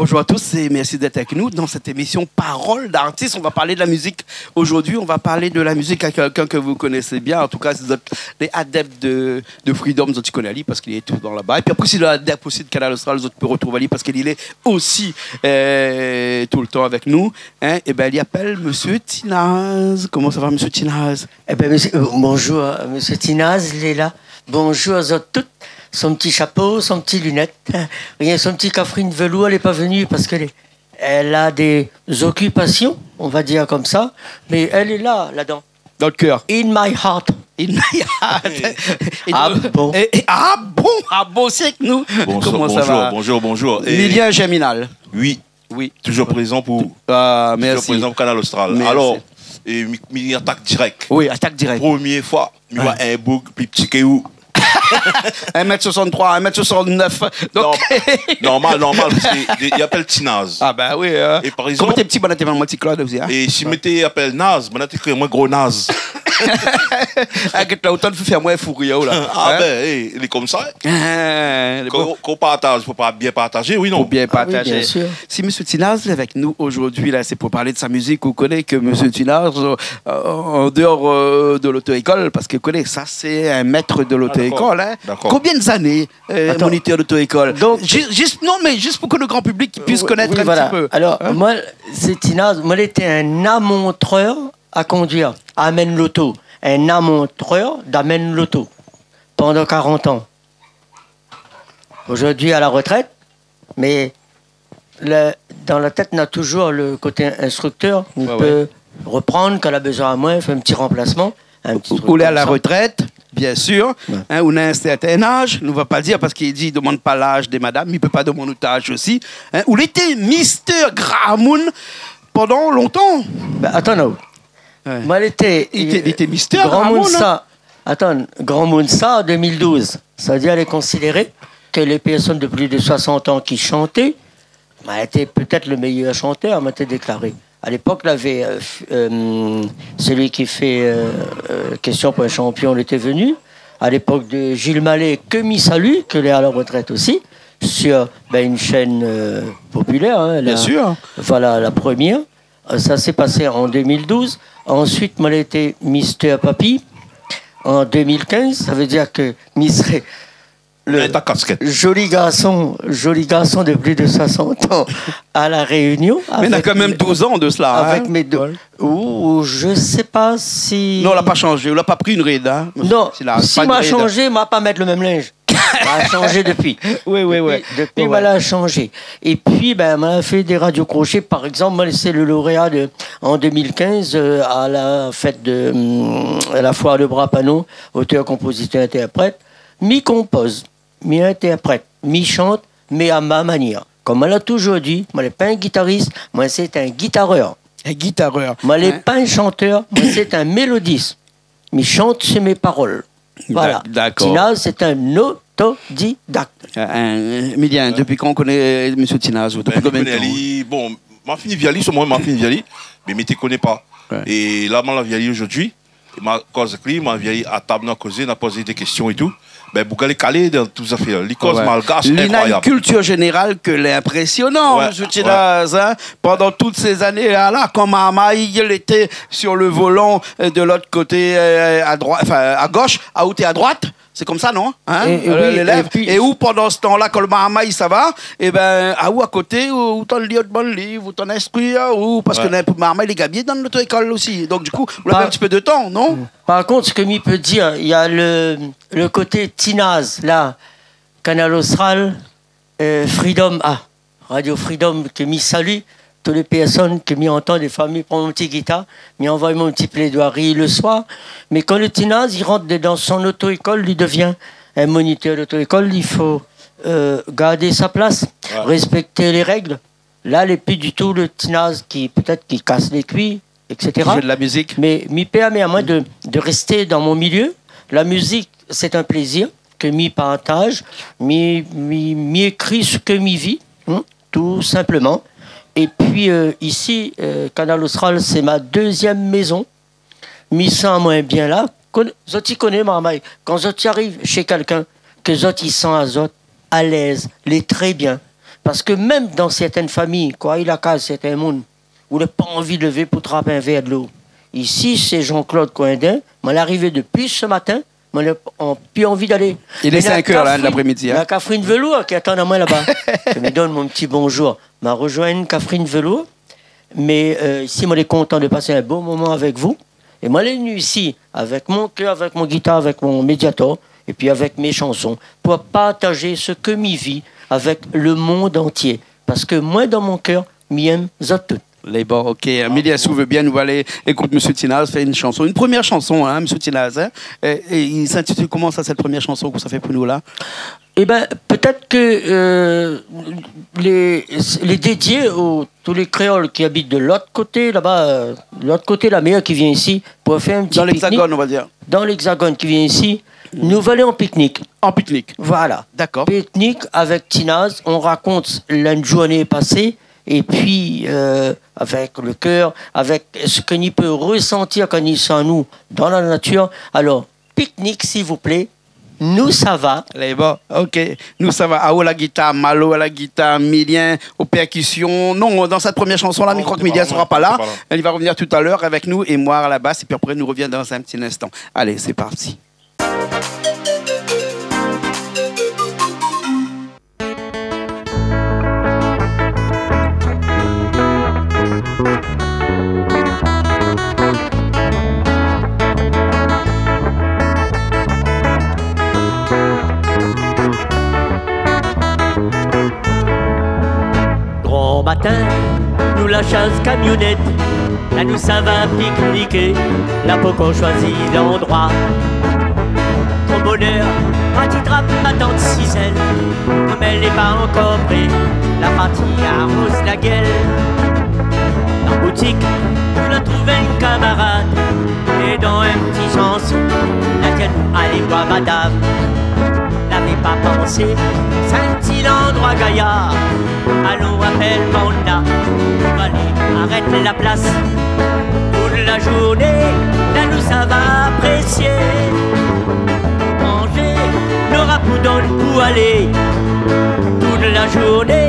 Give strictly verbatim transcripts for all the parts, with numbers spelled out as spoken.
Bonjour à tous et merci d'être avec nous dans cette émission Parole d'artiste. On va parler de la musique aujourd'hui. On va parler de la musique à quelqu'un que vous connaissez bien. En tout cas, si vous êtes des adeptes de, de Freedom, zot i koné ali parske li lé tout le tan laba. É pi apré, si zot lé adep osi de Kanal Austral, zot i pé retrouv ali parske li lé osi, euh, tout le tan avèk nou. Hein, é bin, li apèl Monsieur Tinaz. Koman sa va, Monsieur Tinaz ? Eh ben, monsieur, euh, bonjour, euh, monsieur Tinaz, il est là. Bonjour à zot tout. Son ti shapo, son ti linèt. Rien, son ti kafrine velour, elle est pas venue parce qu'elle est, elle a des occupations, on va dire comme ça. Mais elle est là, là-dedans. Dans le cœur. In my heart. In my heart. Et Ah donc, bon. Et, et, ah bon, ah bon, c'est avec nous. Bonsoir, Comment ça bonjour, va bonjour, bonjour. Et Milien Germinal. Oui, Oui. Toujours présent pour, Ah, toujours merci. présent pour Kanal Austral. Merci. Alors, é mi, mi atak dirèk. Oui, atak dirèk. Premié foi, mi Ouais. voi in boug pli pti ke ou. Un mètre soixante-trois, un mètre soixante-neuf. Donc Norm-, normal, normal, parske i apèl Tinaz. Ah ben oui, hein. Et par Koman exemple té pti, banna té apèl amoin Ti Claude osi, hein. É si mi té apèl Naz, banna té kriyé amoin Gro Naz. Ah, gèt la, otan fé amoin fou rir la. Ah Hein ? ben, é, li lé konmsa. Hein, lé Kan, bon. kan ou partaz, fo pa bien partazé, oui, non ? Fo bien Ah oui, partazé. bien sûr. Si Monsieur Tinaz lé avèk nou zordi la, sé pou parl de sa mizik. Ou koné ke Monsieur Tinaz, euh, an déor, euh, de l'auto-école, parske ou koné, sa sé in mèt de l'auto-école, Ah, d'accord. hein. D'accord. Konbien zané, euh, Attends. moniteur d'auto-école ? Donc Ju-, jis, non, mé jis pou ke le gran piblik i pui Oui, konèt oui, in voilà. ti pé. Alors, Hein ? moi, sé Tinaz, moi, lété in amontrèr à conduire, amenn loto, in amontrèr d'amenn loto pandan karant an. Zordi à la retraite, mé le, dan la tèt, na toujour le koté instriktèr. I Ouais, pé ouais. reprann kan la bezoin amoin, fé in ti ranplasman, in ti Ou, truk ou lé à la konmsa. retraite, bien sûr, Ouais. hein, ou na in sèrtin az, nou va pa dir, parske li di, i demann pa laz dé madam, mé i pé pa demann out az osi, hein. Ou lété Mister Gramoun pandan lontan. Ben, atann, non. Ouais. Moin lété, Li té, li té Mister Gramoun, Gramoun, hein. sa, atann, Gramoun sa, an deux mille douze. Sa vé dir, lé konsidéré ke lé pèrsone de plis de soixante an ki shanté, moin lété pétèt le méyèr shantèr, moin lété déklaré. À l'époque, lavé, euh, f-, euh, celui qui fait, euh, euh, Question pour un champion, il était venu. À l'époque de Gilles Mallet, ke mi salu, ke lé à la retraite aussi, sur, ben, une chaîne, euh, populaire, hein, Bien la, sûr. voilà, la première. Euh, ça s'est passé en deux mille douze. Ensuite, moin lété Mister Papy en deux mille quinze. Sa vé dir ke mi sré le Mèt ta kaskèt. joli garçon, joli garçon de plus de soixante ans à La Réunion, Mé na avec kan mèm mes, douz an de sa, hein. avec mes deux, Ouais. ou, ou je sais pas si Non, la pa shanzé, la pa pri in rid, hein. Non, Si la, si pa in moin la rid. shanzé, moin la pa mèt le mèm linz. Moin la shanzé dopi. Oui, oui, oui. Dopi, dopi, Ouais, moin ouais. la shanzé. É pi, ben, moin la fé dé radio-crochet. Par exemple, moin la été le lauréat de, en deux mille quinze, euh, à la fête de, hum, à la foire de Bras-Panon, auteur, compositeur, interprète. Mi konpoz, mi intèrprèt, mi shant, mé à ma manièr. Konm moin la toujour di, moin lé pa in gitaris, moin sé in gitarèr. In gitarèr. Moin lé Hein ? pa in shantèr, moin sé in mélodis. Mi shant sur mes paroles. Voilà. D'ac-, d'accord. Tinaz, sé in otodidakt. Euh, euh, Milien, dopi kan ou koné, euh, Monsieur Tinaz, ou, Ben, dopi mi konbien koné tan ? ali, bon, ma fini vi ali, solman ma fini vi ali, mé mi té koné pa. Ouais. É la, ma la vi ali zordi, é ma koz èk li, ma vi ali a tab, na kozé, na pozé dé késtion é tou. Ben, boug-la lé kalé dan tout zafèr. Li koz Ouais. malgash, Li na in inkroyab. kiltir zénéral ke lé inprésionan, Ouais, Monsieur ouais. Tinaz, hein. Pandan tout sé zané-la, la, kan marmay lété sur le volan, euh, de l'ot koté, euh, à droite, enfin, à gauche, aou té à droite, sé konmsa, non ? Hein ? É, é Euh, oui, lélèv. é pi É ou, pandan se tan-la, kan le marmay i sava, é ben, aou a koté, ou, ou tann li out bann liv, ou tann instri, ou, parske Ouais. na in pé marmay, lé gabié dan l'auto-école osi. Donk, du kou, ou lavé Par in ti pé de tan, non ? Par kont, sak mi pé dir, néna le, le koté Tinaz, la, Kanal Austral, euh, Freedom, ah, Radio Freedom, ke mi salu, tout lé pèrsone ke mi antann, défoi mi pran mon ti gitar, mi anvoy mon ti plédoirie le soir. Mé kan le Tinaz i rant dan son auto-école, li devien in moniteur d'auto-école, i fo, euh, gard sa plas, Ouais. rèspèk lé règ. La, lé pi ditou le Tinaz ki, pétèt, ki kas lé kui, et cetera. Ki zoué de la mizik. Mé mi pèrmé amoin de, de rès dan mon milié. La mizik, sé in plézir ke mi partaz. Mi, mi, mi ékri sak mi vi, hein, tout sinpleman. É pi, euh, isi, euh, Kanal Austral, sé ma dezièm mézon. Mi san amoin bien la. Kon-, zot i koné, marmay, kan zot i ariv shé kèlkin, ke zot i san azot alèz, lé trè bien, Parske mèm dan sèrtin famiy, kan ou ariv la kaz sèrtin moun, ou na pa anvi lévé pou trap in vèr dolo. Isi, sé Jean-Claude Coindin, moin la arivé dopi se matin, moin na pi anvi d'alé. Mé na sink èr la, Catherine, lapré-midi, in. Na Catherine Velour ki atann amoin laba. Mi donn mon ti bonjour. Ma rozoinn Catherine Velour. Mé, euh, isi, moin lé kontan de pasé in bon moman avèk vou. É moin lé vni isi avèk mon kèr, avèk mon gitar, avèk mon médiator, épi avèk mé shanson, pou partaz sak mi vi avèk le monn antié. Parske moin, dan mon kèr, mi èm zot tout. Lé bon, OK. Emilia, si ou vé bien, nou va alé ékout Mésyé Ti Naz fé in shanson. In promié shanson, in, Mésyé Ti Naz, in. É, é i s'intitul koman sa, sèt promié shanson ke ou sa fé pou nou la ? Ében, pétèt ke, euh, lé, lé dédié a tout lé kréol ki abit de lot koté laba, euh, lot koté la mèr, ki vien isi pou fé in ti piknik. Dan l'Hexagone, on va dire. Dan l'Hexagone, ki vien isi, nou va alé an piknik. An piknik. Voilà. Dakor. Piknik avèk Ti Naz, nou rakont la zourné pasé, épi, euh, avèk le kèr, avèk sak ni pé resantir kan ni san nou dan la natir. Alor, piknik, silvouplé, Nou sava. Lé bon, OK. Nou sava. Aou la gitar, Malo la gitar, Milien o pèrkision. Non, dan sèt promié shanson la, mi kroi ke Milien sra pa la. Non, li sra pa la. Li va revnir talèr avèk nou é moin a la bas. Épi apré, nou revien dan in ti linstan. Alé, sé parti. Gran matin, nou la shas kamionèt, la nou sava pikniké, la pankor shoizi landroi. Gran bonèr, parti trap matant sizèl, konm èl lé pa ankor pré, la parti aroz la gèl. Dan boutik, nou la trouv in kamarad, é dan in ti shanson, la di anou alé boir madam. Lavé pa pansé, sa in ti landroi gayar. Alon apèl bann la, nou va alé arèt la plas. Tout la zourné, la nou sava aprésié. Manzé, nora pou donn pou alé. Tout la zourné,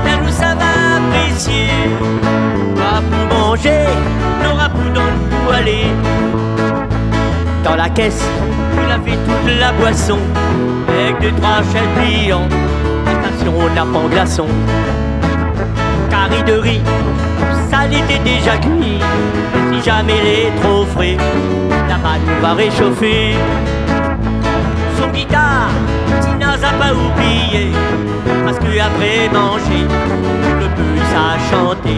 la nou sava aprésié. Pa pou manzé, nora pou donn pou alé. Dan la kès, nou lavé tout la boison, èk dé troi shèz plian, la stasion na pa glason. Kari de ri, sa lété déza kui, si zamé lé tro fré, laba nou va réshofé. Son gitar, Ti Naz la pa oublié, parske apré manzé, nou pé sa shanté.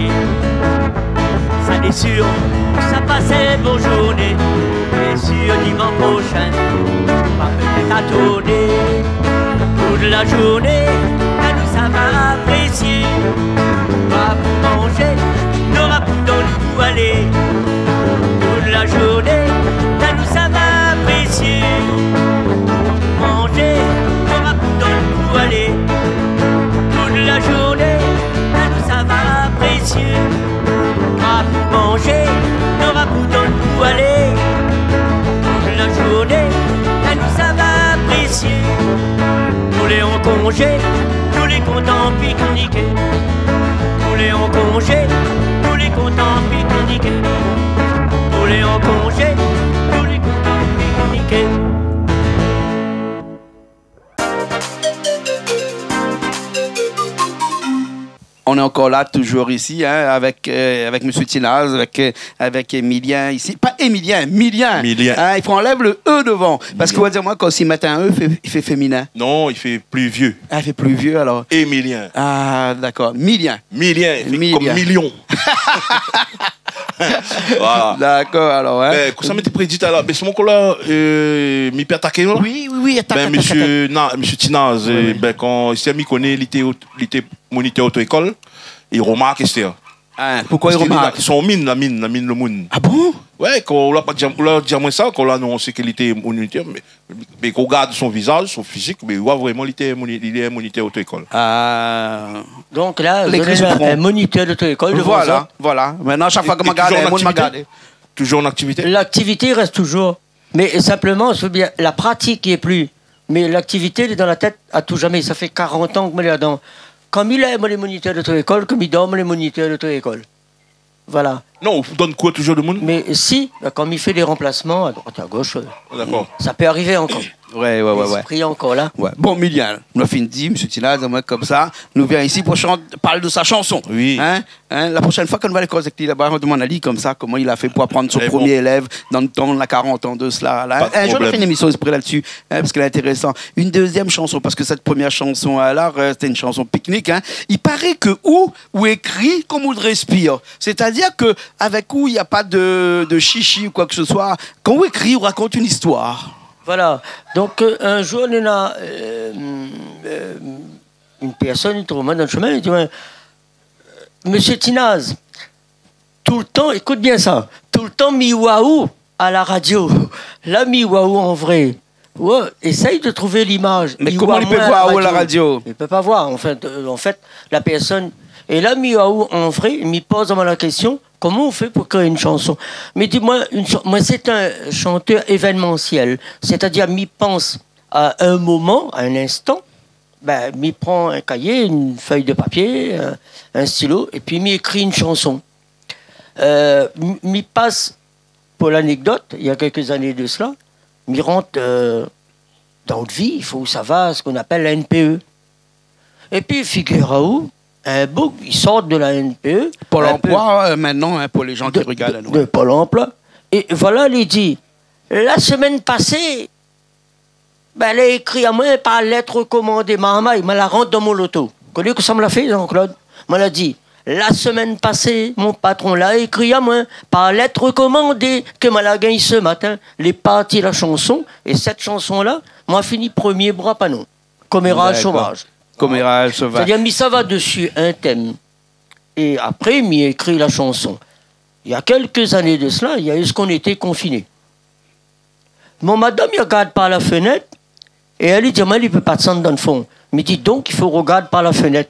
Sa lé sir, sa pas in bon zourné. É sir dimansh proshin, nou va pétèt artourné. Tout la zourné, la nou sava aprésié. Pa pou manzé, nora pou donn pou alé. Tout la zourné, la nou sava aprésié. Manzé, nora pou donn pou alé. Tout la zourné, la nou sava aprésié. Pa pou manzé, nora pou donn pou alé. Tout la zourné, la nou sava aprésié. Nou lé an konzé, nou lé kontan pikniké. Nou lé an konzé, nou lé kontan pikniké. Nou lé an konzé, nou lé kontan pikniké. On est encore là, toujours ici, hein, avec, euh, avec Monsieur Ti Naz, avec, euh, avec Émilien ici. Pas Émilien, Milien. Milien. Hein, il faut enlever le E devant. Parce que, on va dire, moi, quand il met un E, il fait, il fait féminin. Non, il fait plus vieux. Ah, il fait plus vieux, alors. Émilien. Ah, d'accord. Milien. Milien, il fait Milien. Comme million. Voilà. Dakor, alor, in. Bin, kosa mi té prédi talèr, bin, sé mon kola, euh, mi pé ataké, non ? Oui, oui, oui, atak, atak, atak. Bin, mésyé Na-, mésyé Ti Naz, oui, euh, oui, bin, kan, si mi koné, li té ot-, li té monitèr oto-ékol, li romark, astèr. In, poukosa li romark ? Parske li la, son mine, la mine, la mine lo moun. Ah bon ? Wé, kan ou la pa di, ou la di amoin sa, kan ou la anonsé ke li té monitèr, mé Mé kan ou gard son vizaz, son fizik, mé ou voi vréman li té moni-, li lé in monitèr oto-ékol. Ah. Donk la, lé zot gri la, se pran. In monitèr d'oto-ékol dovan sa. Voilà, voilà. Mintnan, shak foi ke ma gard, in moun ma gardé. Toujour an aktivité ? Toujour an aktivité ? Laktivité i rès toujour. Mé sinploman, sé bien, la pratik i lé pli. Mé laktivité, lé dan la tèt a tou zamé. Sa fé karant an ke moin lé ladan. Kan mi lèv, moin lé monitèr d'oto-ékol, kan mi dor, moin lé monitèr d'oto-ékol. Voilà. Non, ou donn kour toujour demoun ? Mé si, bin, kan mi fé dé ranplasman a droit, a gosh, euh, Dakor. sa pé arivé ankor. Ouais, ouais, ouais, ouais. Léspri ankor la. Ouais. Bon, Milien, nou la fine di, Mésyé Tinaz, moin konmsa, nou vien isi pou shant, parl de sa shanson. Oui. Hein ? Hein, la proshèn foi, kan nou va alé koz èk li laba, nou demann ali konmsa, koman li la fé pou aprann son Très bon. promié élèv, dan le tan, la karant an de sela, la. Pa de In jour, nou problèm. fé in émision éspri la-dsi, hein, parske lé intérésan. Une deuxième chanson, parske sèt promièr shanson, la, euh, sété in shanson piknik, hein. I paré ke ou, ou ékri konm ou respir. Sétadir ke avèk ou, na pa de, de shishi ou koi ke se soi. Kan ou ékri, ou rakont in istoir. Voilà. Donk, euh, in jour, néna, euh, euh, in pèrsone i trouv amoin dan le shomin, li di amoin, Mésyé Tinaz, toultan, ékout bien sa, toultan mi oi aou a la radio. La, mi oi aou an vré. Ouais, éséy de trouv limaz. Mé koman li pé voir aou a la radio ? Li pé pa voir. An fèt, euh, an fèt, la pèrsone, é la, mi oi aou an vré, mi poz amoin la késtion, koman ou fé pou kréé in shanson ? Mi di, moin, in shan-, moin, sé in shantèr événmansièl. Sétadir, mi pans a in moman, a in instan, bin, mi pran in kayé, in fèy de papié, in, in stilo, épi mi ékri in shanson. Euh, m-, mi pas, pou lanekdot, néna kèlk zané de sela, mi rant, euh, dan out vi, i fo ou sava sak i apèl la N P E. Épi, figir aou, in boug, i sort de la N P E, Pôle emploi, euh, maintenant, hein, pour les gens qui regardent, ouais. De Pôle emploi. É voilà, li di, la semèn pasé, bin, la ékri amoin par lèt rekomandé, marmay, moin la rant dan mon loto. Koné kosa moin la fé, Jean-Claude ? Moin la di, la semèn pasé, mon patron la ékri amoin par lèt rekomandé ke moin la gingn se matin. Lé parti la shanson, é sèt shanson-la, moin la fini promié Bra Panon. Koméraj sovaz. Dakor. Koméraj sovaz. Sétadir, mi sava dési in tèm. É apré, mi ékri la shanson. Néna kèlk zané de sela, néna sak i lété konfiné. Mon madam i rogard par la fenèt, é èl i di amoin, li pé pa désann dan le fon. Mi di, donk, i fo rogard par la fenèt.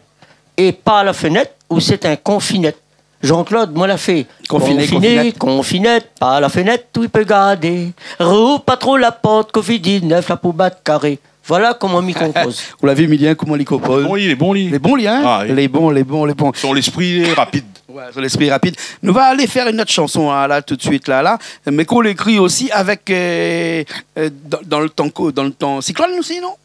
É par la fenèt, ou sé in konfinèt. Jean-Claude, moin la fé konfiné, konfiné, konfinèt, par la fenèt, ou i pé gardé. Rouv pa tro la port, covid dix-neuf la pou bat karé. Voilà koman mi konpoz. Ou la vi, Milien, koman li konpoz ? Bon, li lé bon, li. Lé bon, li, hein ? Ah, oui. Lé bon, lé bon, lé bon. Son léspri lé rapid. Ouais, son léspri lé rapid. Nou va alé fé in ot shanson, hein, la, tout de suite, la, la. Mé k'ou la ékri osi avèk, euh, euh, dan, dan le tan ko-, dan le tan siklone osi, non ?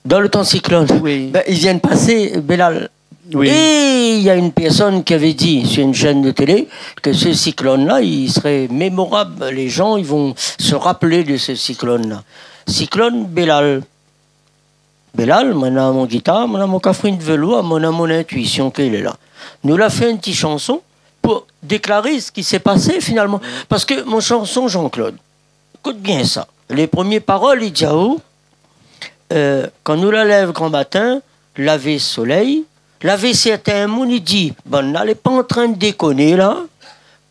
Dan le tan siklone. Oui. Bin, i vien pasé, Bélal. Oui. É néna in pèrsone ki lavé di sur in shèn de télé ke se siklone-la, i sré mémorab. Lé jan i sa rapèl de se siklone-la. Siklone Bélal. Bélal, moin néna mon gitar, moin néna mon kafrine velour, moin néna mon intuision ke lé la. Nou la fé in ti shanson pou déklaré sak i la pasé finalman. Parske mon shanson, Jean-Claude, ékout bien sa. Lé promié parol, li di aou, euh, kan nou la lèv gran matin, lavé solèy, lavé sèrtin moun, i di, bann-la lé pa antrin dékoné la.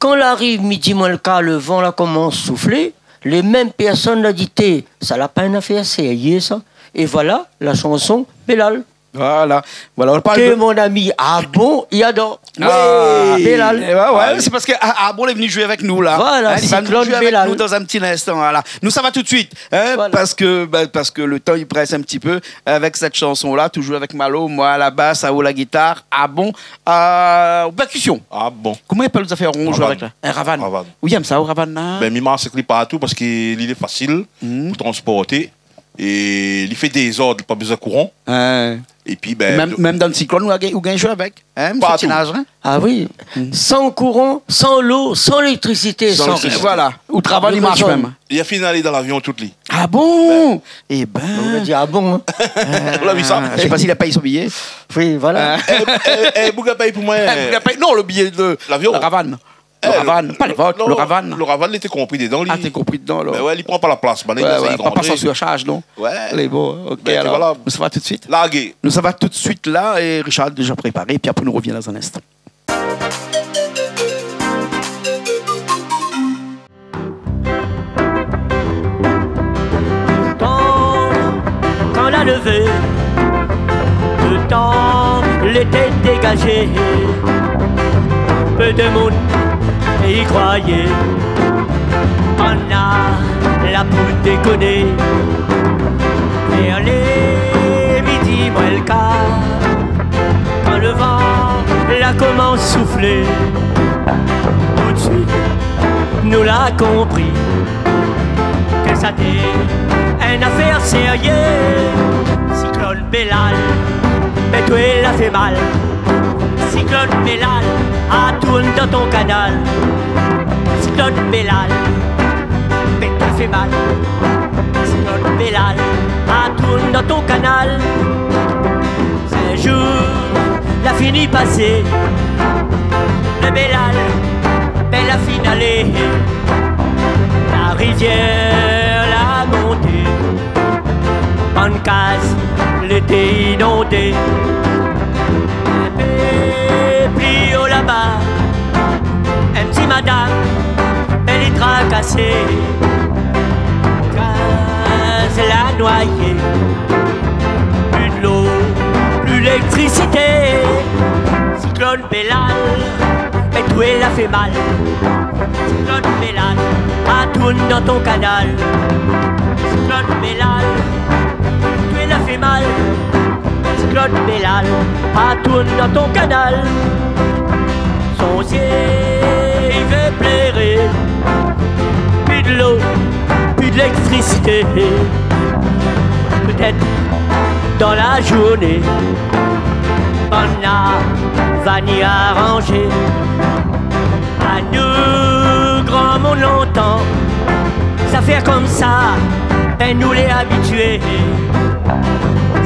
Kan la ariv midi moin le kar, le van la komans souflé, lé mèm pèrsone la di, té, sa la pa in afèr sérié sa. É voilà la shanson Bélal. Voilà, voilà, ou parl de mon ami, ah bon, i ador. Ah. Oui, Bélal. Eh ouais, ouais, sé parske, ah, ah bon, lé vni zoué avèk nou la. Voilà, hein, li va vni zoué avèk nou dan in ti instan, voilà. Nou sava tout de suite, hein, voilà, parske, bin, parske le tan i près in ti pé avèk sèt shanson-la, toujour avèk Malo, moin a la bas, Ao la gitar, ah bon, euh, o pèrkision. Ah bon. Koman i apèl zafèr ron i zoué avèk la ? Ravann. In ravann. Ravann. Ou yèm sa, o ravann la ? Bin, mi mars èk li partou parske li lé fasil pou transporté. É li fé dézord, pa bézoin kouran. Ouais. Épi, bin, mèm, mèm dan le siklone, ou gingn, ou gingn zoué avèk, hein, mésyé Tinaz, hein ? Ah oui. San kouran, san lo, san léktrisité, san rien. Voilà. Out ravann i marsh mèm. Li la fine alé dan lavion tout li. Ah bon ? Bin. Eh bin. Ou la di, ah bon, hein ? Ou la vi sa ? Mi koné pa si li la pèy son biyé. Oui, voilà. Eh, eh, eh, boug la pèy pou moin. Eh, boug la pèy, non, le biyé de lavion. Ravann. Eh, ravann, pa le vot, le ravann. Le ravann, li té konpri dedan, li. Ah, té konpri dedan, alor. Mé ouais, li pran pa la plas, bann-la, ouais, ouais, pa, pa san sursharge, non ? Ouais. Lé bon, OK, alor. Bin, voilà. Nou sava tout de suite. Largué. Nou sava tout de suite la, é Richard la déza préparé, épi apré nou revien dan in instan. Tan, kan la lévé, le tan lété dégazé, pé de moun i kroiyé, bann-la la pou dékoné. Vèr lé midi moin le kar, Komans souflé. Toutsuit, nou la konpri ke sa té in afèr sérié. Siklone Bellal, bin toué la fé mal. Siklone Bellal, a tourn dan ton kanal. Siklone Bellal, bin toué la fé mal. Siklone Bellal, a tourn dan ton kanal. Sink zour la fini pasé, le Bellal, bin la fini alé. La rivièr la monté, bann kaz lété inondé. In pé pli o laba, in ti madam, èl lé trakasé. Kaz la noyé. Pli dolo, pli léktrisité. Siklone Bellal, bin toué la fé mal. Siklone Bellal, a tourn dan ton kanal. Siklone Bellal, toué la fé mal. Siklone Bellal, a tourn dan ton kanal. Son zié i vé pléré. Pli dolo, pli léktrisité. Pétèt dan la zourné, bann la va ni aranzé. Anou, gran moun lontan, zafèr konmsa, bin nou lé abitié.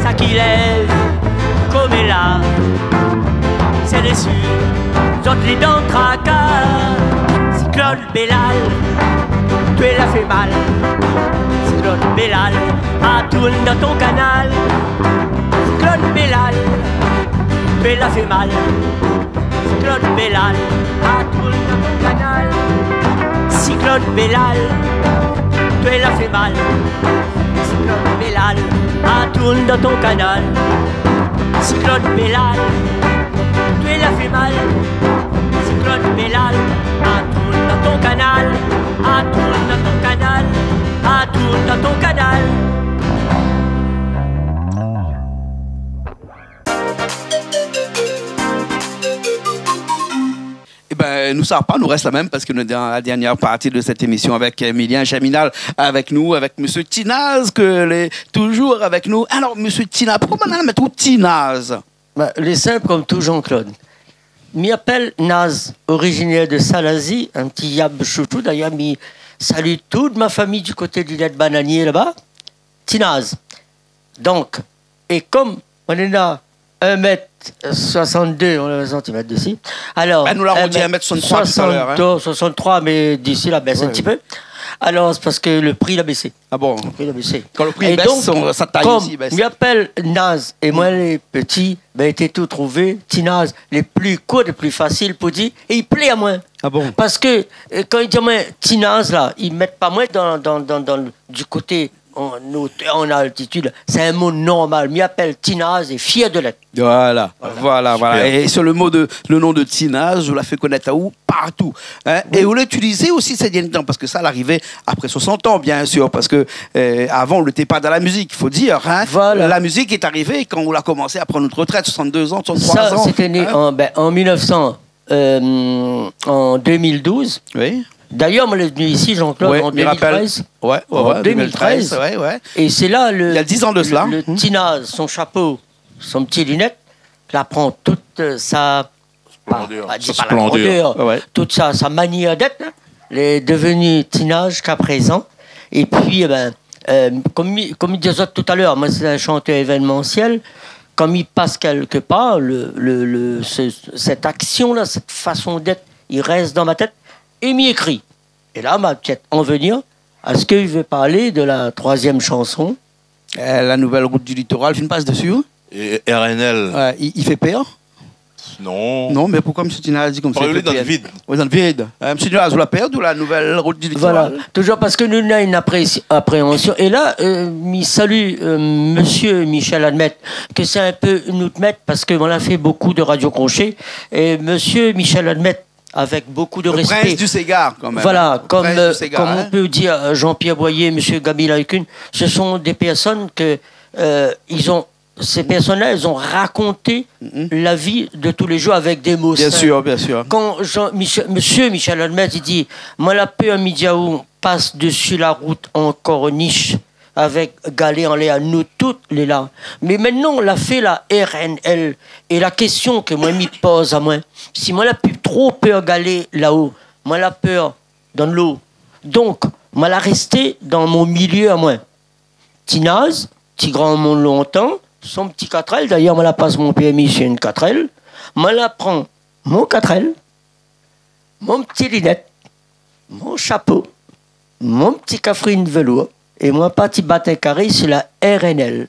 Sak i lèv koméla, sé dési zot lé dan traka. Siklone Bellal, toué la fé mal. Siklone Bellal, a tourn dan ton kanal. Siklone Bellal, toué la fé mal. Siklone Bellal, a tourn dan ton kanal. Siklone Bellal, toué la fé mal. Siklone Bellal, a tourn dan ton kanal. Siklone Bellal, toué la fé mal. Siklone Bellal, a tourn dan ton kanal. A tourn dan ton kanal. A tourn dan ton kanal. Ébin, nou sava pa, nou rès la mèm parske nou lé dan la dernièr parti de sèt émisyon avèk Emilien Germinal avèk nou, avèk mésyé Ti Naz, ke lé touzour avèk nou. Alor, mésyé Ti Naz, poukoué banna la mèt aou Ti Naz ? Bin, lé sinp konm tou, Jean-Claude. Mi apèl Naz, orizinèr de Salazi, in ti yab shoushou. Dayèr, mi sali tout mon fami di koté di Lèt Bananié laba. Ti Naz. Donk, é konm moin néna in mèt soisann-dé, on a santimet dési. Alor, bin, nou la arondi in mèt soisann-troi talèr, in. Soisann-dé, soisann-troi, mé dési la bès in ti pé. Alor, sé parske le pri la bésé. A bon ? Le pri la bésé. Kan le pri i bès, son, sa tay osi i bès. É donk, konm mi apèl Naz, é moin lé pti, bin, té tou trouvé Ti Naz, le pli kour, le pli fasil pou dir, é i plé amoin. A bon ? Parske, euh, kan i di amoin Ti Naz la, i mèt pa moin dan, dan, dan, dan, di koté an, an altitid, sé in mo normal. Mi apèl Ti Naz é fièr de lèt. Voilà, voilà, voilà. Super. Et c'est le mot de, le nom de Ti Naz, ou la fé konèt aou partou, in. Oui. Et ou la itilizé osi sé dernié tan, parske sa la arivé apré soisant an, bien sir, parske, euh, avan, ou lété pa dan la mizik, i fo dir, in. Voilà. La mizik lé arivé kan ou la komansé a prann out retrèt, soisann-dé an, soisann-troi an, in. Sa, sété né an, bin, an mil nèf san, euh, an deux mille douze. Oui. Dayèr, moin lé vni isi, Jean-Claude, an deux mille treize. Ouais, mi rapèl. Ouais, ouais, ouais, deux mille treize. An deux mille treize, ouais, ouais. É sé la, le, il y a dix ans de cela, le Ti Naz, son shapo, son ti linèt, la pran tout, euh, sa, pa, splendeur. Pa di pa la splendeur. Ouais, ouais. Tout sa, sa manièr d'èt, in, lé devni Ti Naz ziska prézan. É pi, ébin, euh, konm mi, konm mi di azot talèr, moin, sé in shantèr événementiel. Kan mi pas kèk par, le, le, le, ce, cette action-là, cette façon d'être, i rès dan mon tèt, é mi ékri. É la, ma tèt an vni, èske i vé parl de la troizièm shanson ? Euh, la nouvèl rout di litoral, fine pas dési, in ? É R N L. Ouais, i, i fé pèr ? Non. Non, mé poukoué mésyé Ti Naz la di konmsa, i fé pèr ? Parl dan le vid. Oui, dan le vid. Euh, mésyé Ti Naz, ou la pèr, ou la nouvèl rout di litoral ? Voilà. Touzour parske nou néna in apré-, apréansion. É la, euh, mi sali, euh, mésyé Michel Admette, ke sé in pé nout mèt, parske moin la fé bonpé de radio crochet. É mésyé Michel Admette, avèk bonpé de rèspé. Le prince du séga, kan mèm. Voilà, konm, euh, konm on pé dir, euh, Jean-Pierre Boyer, mésyé Gaby Laï-Kune, ce sont des personnes que, euh, ils ont Ces personnes-là, elles ont raconté la vie de tous les jours avec des mots simples. Bien sûr, bien sûr. Quand Jean, Michel, Monsieur Michel Admette, il dit, « Moin la pèr, mi di aou, pas desi la rout an kornish avèk galé anlèr, nou tout lé la. » Mé mintnan, la fé la R N L. É la késtion ke moin mi poz amoin, si moin la pi tro pèr galé laò, moin la pèr dan lo. Donk, moin la rèsté dan mon milié amoin. Ti Naz, ti gramoun lontan, son ti katrèl. Dayèr, moin la pas mon pèrmi si in katrèl. Moin la pran mon katrèl, mon ti linèt, mon shapo, mon ti kafrine velour, é moin parti bat in karé si la R N L.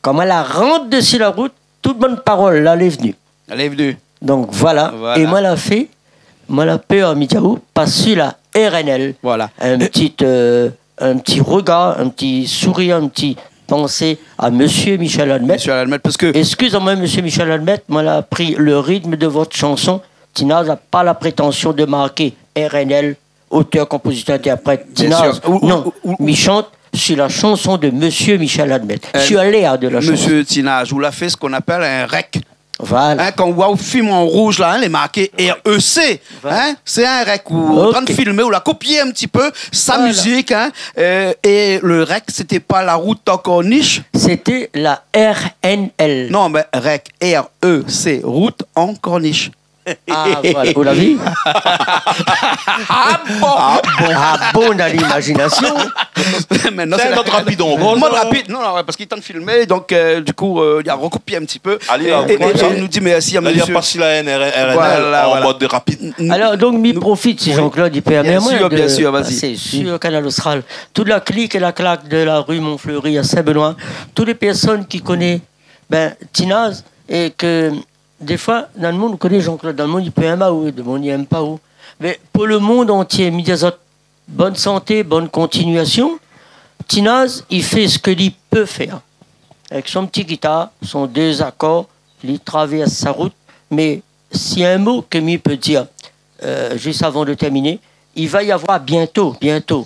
Kan moin la rant desi la rout, tout bann parol la lé vni. Lé vni. Donk, voilà. Voilà. É moin la fé, moin la pèr, mi di aou, pas si la R N L. Voilà. In ti, euh, in ti regar, in ti sourir, in ti pansé à Monsieur Michel Admette. Michel Admette, parce que... Excusez-moi, Monsieur Michel Admette, moin la pri le rythme de votre chanson. Ti Naz la pa la prétention de marquer R N L, auteur, compositeur, interprète. Bien sûr. Ti Naz, non. Ou, ou, ou, mi shant sur la chanson de Monsieur Michel Admette. Euh, sur l'air de la chanson. Monsieur Ti Naz, ou la fé sak i apèl in rec. Voilà. Hein, kan ou oi lo film an rouz la, hein, lé marké R E C, hein, sé in rec ou antrin filmé, ou la kopié in ti pé sa mizik, hein, euh, é le rec, sété pa la rout an kornish ? Sété la R N L. Non, mé rec, R E C, rout an kornish. Ah, voilà, ou la vi ? Ah bon ? Ah bon, dan l'imaginasion. Maintenant, c'est la mode rapide, non, non, ouais, parce qu'il est en train de filmer, donc, euh, du coup, euh, il a recopié un petit peu. Allez, et, et, et nous dit merci à monsieur. Pas si la N R L, en mode rapide. Alors, donc, mi profit, si Jean-Claude, il permet, bien sûr, bien sûr, vas-y. Sur Kanal Austral. Tout la clique et la claque de la rue Montfleury à Saint-Benoît, toutes les personnes qui connaissent, ben, Ti Naz, et que Défoi, dan le monn, ou koné Jean-Claude, dan le monn, i pé èm aou, dan le monn, i èm pa ou. Mé pou le monn antié, mi di azot, bonne santé, bonne continuation. Ti Naz, i fé sak li pé fèr. Avèk son ti gitar, son dé akor, li travèrs sa rout. Mé si in mo ke mi pé dir, euh, juste avant de terminer, il va y avoir bientôt, bientôt,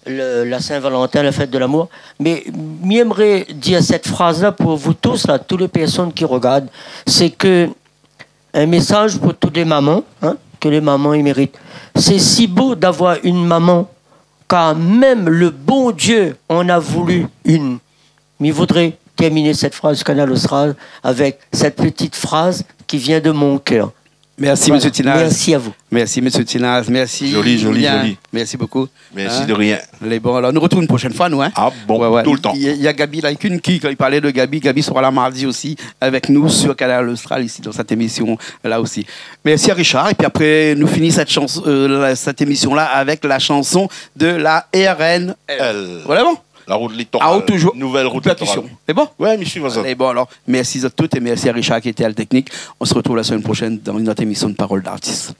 le, la Saint-Valentin, la fête de l'amour. Mais mi èmré dir sèt fraz-la pou vous tous, là, toutes les personnes qui regardent, c'est que un message pour toutes les mamans, hein, que les mamans i méritent. C'est si beau d'avoir une maman, car même le bon Dieu en a voulu une. Mi voudré terminer cette phrase Kanal Austral avec cette petite phrase qui vient de mon cœur. Merci, monsieur Ti Naz. Voilà. Merci à vous. Merci, monsieur Ti Naz. Merci, Julien. Joli, joli, joli. Merci beaucoup. Merci de rien. Hein ? Lé bon, alors, nou retrouv in proshèn foi, nou, hein ? Ah bon, tout le temps. Ouais, ouais. Il y a, il y a Gaby Laïcune qui, quand il parlait de Gaby, Gaby sera là mardi aussi avec nous sur Kanal Austral, ici, dans cette émission-là aussi. Merci à Richard. Et puis après, nous finissons cette chanson, euh, la, cette émission-là avec la chanson de la R N L. L. Vraiment ? La route littorale. Ah, toujours. Nouvelle route littorale. Percussion. C'est bon ? Ouais, mi suiv sa. Allez, bon, alors, merci à toutes et merci à Richard qui était à la technique. On se retrouve la semaine prochaine dans une autre émission de Parole d'artiste.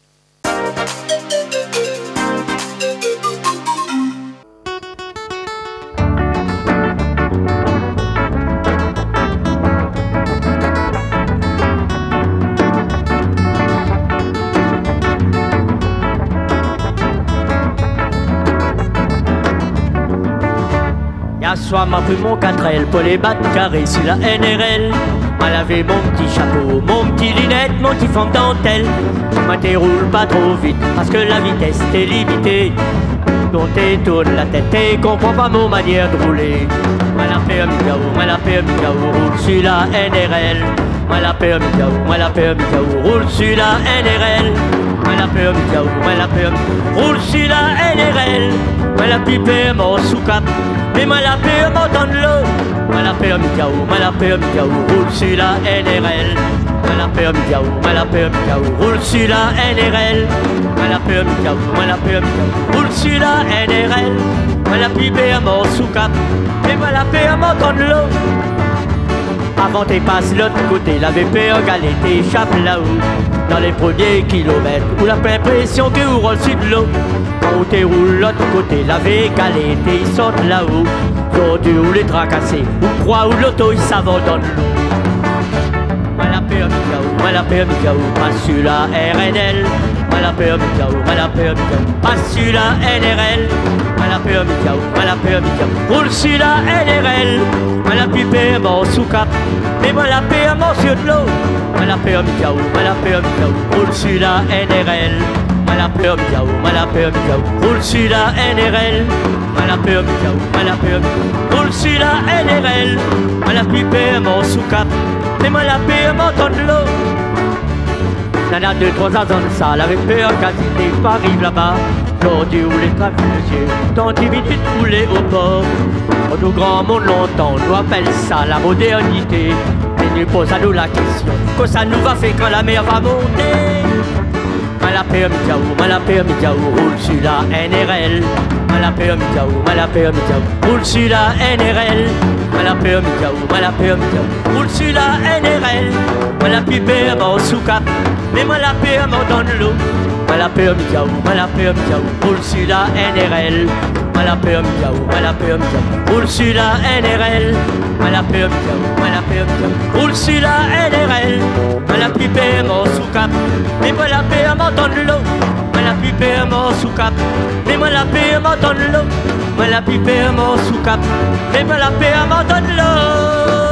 Yèr soir, ma pri mon katrèl pou alé bat karé si la N R L. Ma lavé mon ti shapo, mon ti linèt, mon ti fanm dantèl. Ma té roul pa tro vit, parske la vitès té limité. Kan té tourn la tèt, té konpran pa mon manièr de roulé. Ma la pèr mi di aou, ma la pèr mi di aou, roul si la N R L. Ma la pèr mi di aou, ma la pèr mi di aou, roul si la N R L. Ma la pèr mi di aou, ma la pèr mi di aou, roul si la N R L. Ma la pi pèr mor sou kap, mé ma la pèr mor dan lo. Ma la pèr mi di aou, ma la pèr mi di aou, roul si la N R L. Ma la pèr mi di aou, ma la pèr mi di aou, roul si la N R L. Ma la pèr mi di aou, ma la pèr mi di aou, roul si la N R L. Ma la pi pèr mor sou kap, mé ma la pèr mor dan lo. Avan té pas lot koté, lavé pèr galé, té shap laou. Dan lé promié kilomèt, ou la linprésion ke ou roul si dlo. Kan ou té roul lot koté, lavé galé, té sort laou. Zordi ou lé trakasé, ou kroi ou loto i sav dan dlo. Ma la pèr mi di aou, ma la pèr mi di aou, pas si la R N L. Ma la pèr mi di aou, ma la pèr mi di aou, pas si la N R L. Ma Moin la pèr mi diaou, moin la pèr mi diaou, roul si la N R L. Moin la pi pèr mor sou kap, mé moin la pèr mor si dolo. Moin la pèr mi diaou, moin la pèr mi diaou, roul si la N R L. Moin la pèr mi diaou, moin la pèr mi diaou, roul si la N R L. Moin la pèr mi diaou, moin la pèr mi diaou, roul si la N R L. Moin la pi pèr mor sou kap, mé moin la pèr mor dan dolo. Nana dé troi zan sa, lavé pèr kazi té pa ariv laba. Zordi ou lé travèrs zié, dan dis minit ou lé o por. Kan nou granmoun lontan, nou apèl sa la modèrnité. Mé nou poz anou la késtion, kosa nou va fé kan la mèr va monté? Moin la pèr mi diaou, moin la pèr mi diaou, roul si la N R L. Moin la pèr mi diaou, moin la pèr mi diaou, roul si la N R L. Moin la pèr mi diaou, moin la pèr mi diaou, roul si la N R L. Moin la pi pèr mor sou kap, mé moin la pèr mor dan dolo. Moin la pèr mi diaou, moin la pèr mi diaou, roul si la N R L. Moin la pèr mi diaou, moin la pèr mi diaou, roul si la N R L. Moin la pèr mi diaou, moin la pèr mi diaou, roul si la N R L. Moin la pi pèr mor sou kap, mé moin la pèr mor dan dolo. Moin la pi pèr mor sou kap, mé moin la pèr mor dan dolo. Moin la pi pèr mor sou kap, mé moin la pèr mor dan dolo.